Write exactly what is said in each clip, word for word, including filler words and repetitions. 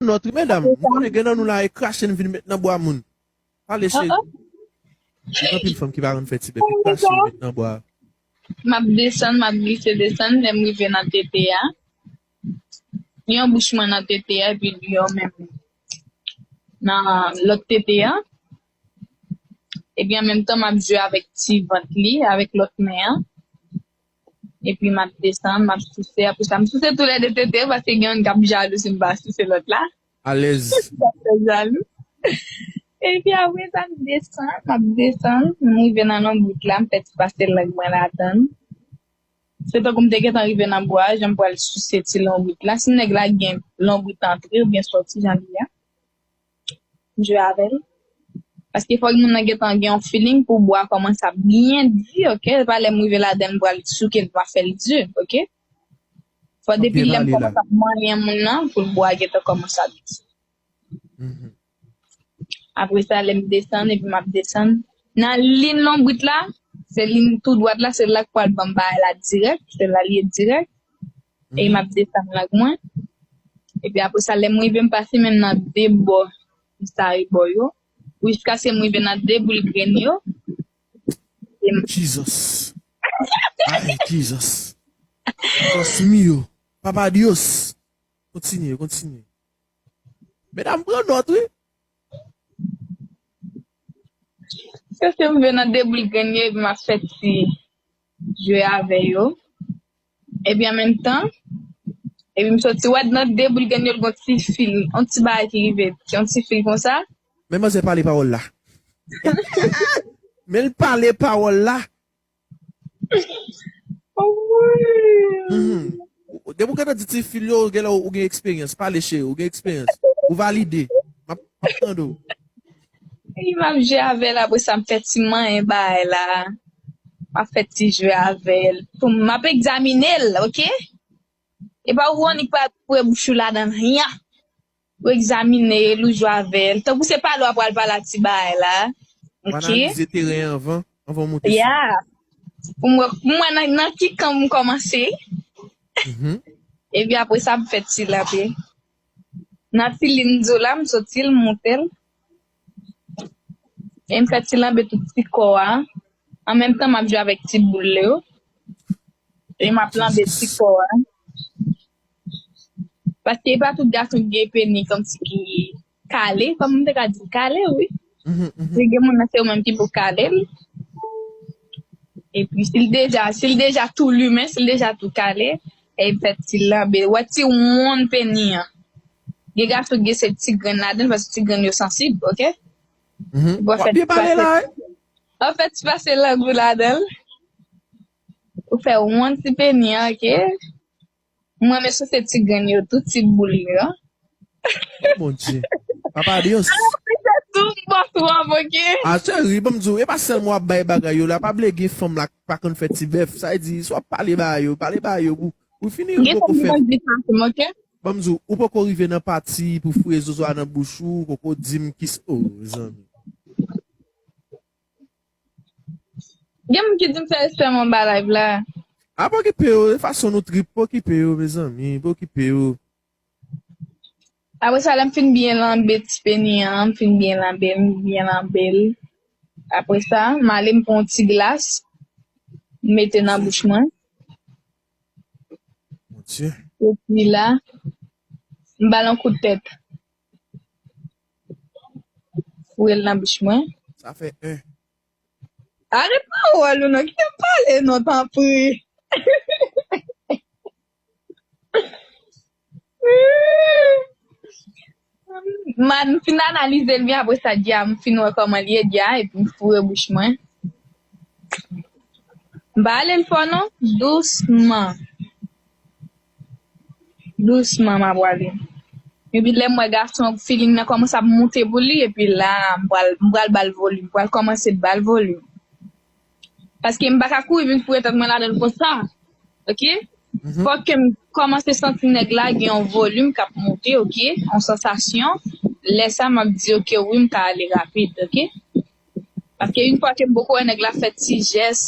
nòt, wi, medam. M konnen gen nan nou la, e krache n vin met nan bwa moun. Pale, cheri. Gen anpil fanm ki pa konn fè ti bèf, e krache yo met nan bwa. M ap desann, m ap glise desann, lè m rive nan tete a. Yon bouch mwen nan tete a, epi li yo menm nan lòt tete a. Epi an menm tan, m ap jwe avèk ti vant li, avèk lòt men an. Epi m ap desann, m ap souse. Apre sa, m souse toulède tete yo, paske gen youn k ap jalou si m pa souse lòt la. Alèz. Sa fè jalou. Epi apre sa, m desann, m ap desann, m rive nan lonbrit la, m fè ti pase lang mwen ladann. Se tankou m te gentan rive nan bwa, jan m pral souse ti lonbrit la. Si nèg la gen lonbrit antre oubyen sòti, jan li ye a, m jwe avè l. Paske fòk moun nan gentan gen yon feeling pou bwa kòmanse ap byen di, oke? Se pa lè m rive ladann, m pral souke l, m ap fè l di, oke? Fò depi lè m kòmanse ap manyen moun nan, pou l bwa gentan kòmanse ap di. Apre sa, lè m desann, epi m ap desann. Nan liy lonbrit la, se liy tou dwat la, se la k pral ban m bagay la dirèk, se la l ye dirèk. E m ap desann lang mwen. Epi apre sa, lè m rive, m pase men m nan de bò, sa rebò yo. Jiskaske m rive nan de boul grenn yo. E m Jesus. Ay, Jesus. Dios mío. Papa Dios. Kontinye, kontinye. Medam, pran nòt, wi. Se se m vin nan de boul grenn yo, epi m ap fè ti jwe avè yo. Epi an menm tan, epi m soti wè nan de boul grenn yo, l gon ti fil, yon ti bagay ki rive, yon ti fil konsa. Men manzè pale pawòl la. Men l pale pawòl la. Mhm. Depi w gentan di ti fil yo, genlè ou gen eksperyans. Pale, cheri, ou gen eksperyans. Ou valide. M ap, m ap tande w. Epi m ap jwe avè l, apre sa, m fè ti manyen bagay la. M ap fè ti jwe avè l. Pou m ap egzamine l, oke? E pa ou konnen ki pa pou bouch ou ladan anyen. Ou egzamine l, ou jwe avè l. Tankou se pale w ap pral pale a ti bagay la. Ou analize teren an anvan, anvan w monte sou li. Yeah. Pou m wè, pou m wè nan, nan ki kan m kòmanse. Mhm. Epi apre sa, m fè ti lanbe. Nan ti liy m di w la, m soti l, m monte l. E m fè ti lanbe tout ti kò a. An menm tan, m ap jwe avèk ti boul yo. E m ap lanbe ti kò a. Paske e pa tout gason ki gen peni kòmsi ki kale, kòm m te ka di kale, wi. Mhm, mhm. Gen moun nan se yo menm ki pou kale l. Epi si l deja, si l deja tou limen, si l deja tou kale, e m fè ti lanbe. Wè ti wonn peni an. Gen gason ki gen se ti grenn ladan l, paske ti grenn yo sansib, oke? Mhm. W ap byen pale la, wi. W ap fè ti pase lang ou ladan l. Ou fè wonn ti peni an, oke? M renmen souse ti grenn yo tou, ti boul yo. Oh, Bondye. Papa Dios. Tou bò twòp, oke? A, cheri, ban m di w, e pa sèlman w ap bay bagay yo la, pa bliye gen fanm la k pa konn fè ti bèf. Sa vle di, si w ap pale ba yo, pale ba yo pou, pou fini, ou poko fè. Gen fanm ki konn di sa, oke? Ban m di w, ou poko rive nan pati pou foure zozo a nan bouch ou, ou poko di m ki s-, oh, zanmi. Gen moun ki di m fè respè mwen ba live la. A, pa okipe yo, e fason nou trip, pa okipe yo, mezanmi, pa okipe yo. Apre sa, lè m fin byen lanbe ti peni an, m fin byen lanbe, m byen lanbe l. Apre sa, m ale m pran yon ti glas, m mete nan bouch mwen. Mon Dieu. Epi la, m ba l yon kout tèt. Foure l nan bouch mwen. Sa fè en. Arete pawòl ou non, kite m pale non, tanpri. M a, m fin analize l byen, apre sa, di a, m fin wè kòman l ye, di a, epi m foure bouch mwen. M pa ale l fò non, dousman. Dousman m ap prale. Epi lè m wè gason an feeling nan kòmanse ap monte pou li, epi la, m pral, m pral ba l volim, m pral kòmanse ba l volim. Paske m pa ka kouri vin foure tèt mwen ladan l konsa. Oke? Mhm. Fòk ke m kòmanse santi nèg la gen yon volim k ap monte, oke? Yon sansasyon. Lè sa, m ap di, oke, wi, m ka ale rapid, oke? Paske yon fwa ke m poko wè nèg la fè ti jès,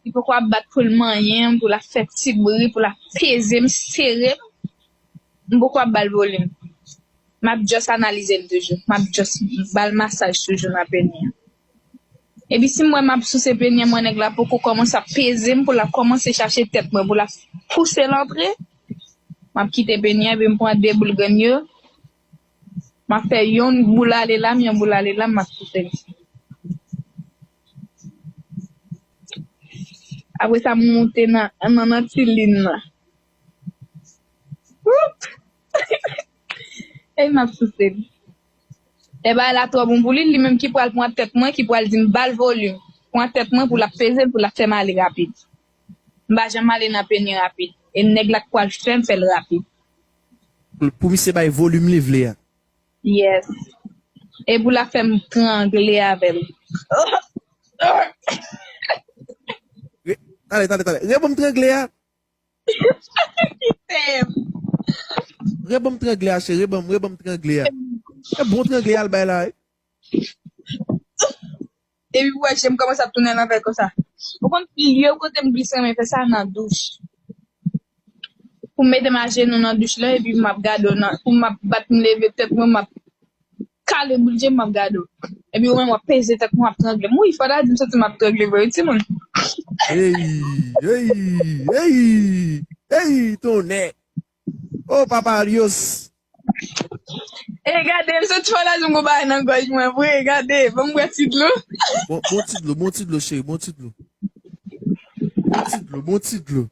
li poko ap bat pou l manyen m, pou l ap fè ti bri, pou l ap peze m, sere m, m poko ap ba l volim. M ap just analize l toujou. M ap just ba l masaj toujou nan peni an. Epi si m wè m ap souse peni an, m wè nèg la poko kòmanse ap peze m, pou l ap kòmanse chache tèt mwen, pou l ap pouse l antre, m ap kite peni an, epi m pran de boul grenn yo, m ap fè yon boul ale la, m yon boul ale la, m ap souse l. Apre sa, m moute nan, nan, nan ti lin nan. Woup! E m ap souse l. E bagay la twò bon pou li, li menm ki pral pran tèt mwen, ki pral di m ba l volim. Pran tèt mwen pou l ap peze l, pou l ap fè m ale rapid. M pa janm ale nan peni rapid. E nèg la k pral fè m fè l rapid. Pou misye bay volim li vle a. Yes. E pou l ap fè m trangle avè l. Re- Tande, tande, tande. Rebanm trangle a. Kite m. Rebanm trangle a, cheri. Rebanm, rebanm trangle a. E bon trangle a l bay la, wi. Epi pou wè je m kòmanse ap tounen lanvè konsa. Ou konn lye kote m plis renmen fè sa nan douch. Pou m mete m ajenou nan douch lan, epi m ap gade w nan, pou m ap bat m leve tèt mwen, m ap kale boul je m, m ap gade w. Epi ou menm w ap peze tèt mwen, w ap trangle m. Wi, fò ta di m santi m ap trangle vre, wi, timoun. Ey, ey, ey, ey, tonnè. Oh, papa Dios. E gade, m santi fò ta di m gon bagay nan gòj mwen vre, gade, ban m bwè ti dlo. Bon, bon ti dlo, bon ti dlo, cheri, bon ti dlo. Bon ti dlo, bon ti dlo.